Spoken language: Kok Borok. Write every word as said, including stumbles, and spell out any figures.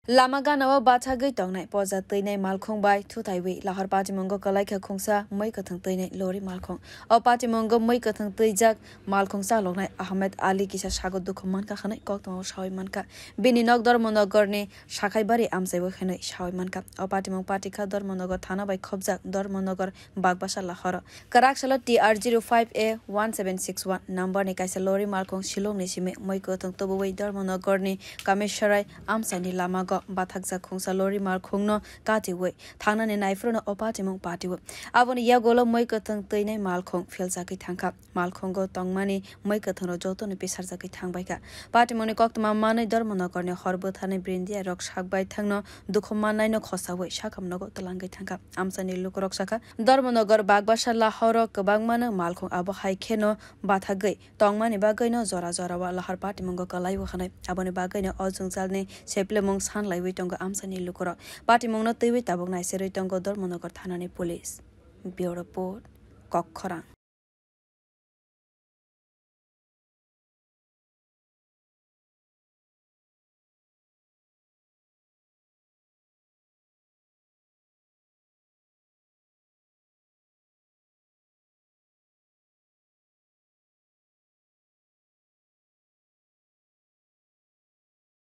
Lama ganao bathagwi tongnai poja twinai malkhung bai thutaiwi lahor patimungo kwlaikha khungsa mwi kwthwng twinai lori malkhung. O patimungo mwi kwthwng twijak malkhung chaloknai Ahmed Ali kisa sago dukhu mankha hwnwi koktwmao sawi mankha. Bini nok Dharmanagarni Sakhaibari amchaiwi hwnwi sawi mankha. O patimung patikha Dharmanagar thana bai khobjak Dharmanagar Bagbasa lahoro. Kwrak salo T R zero five A one seven six one number ni kaisa lori malkhung Shillong ni simi mwi kwthwng tubuwi Dharmanagar ni Kamesharai amchai ni lamago bathakjak khungsa lori malkhung no katiwi thangnani naiphuru no o patimung patiwi. Aboni yagulo mwi kwthwng twinai malkhung philjagwi thangkha. Malkhungo tongmani mwi kwthwng rok joto no pisarjagwi thangbaikha. Patimung ni koktwma manwi Dharmanagar ni hor bwtharni brindia rok sakbai thangno dukhu mannai no khosawi sakam nogo twlangwi thangkha. Amchai ni lukurok sakha, Dharmanagar Bagbasa lahoro kwbangma no malkhung abo hai kheno bathagwi tongmani bagwi no jora jora o lahar patimungo kwlaiwi hwnwi. Aboni bagwi no o jwngjal ni seplemung sanlaiwi tongo amchai ni lukurok. Patimung no twiwi tabuk naiserwi tongo Dharmanagar thana ni police. Bureau Report, Kokkhorang.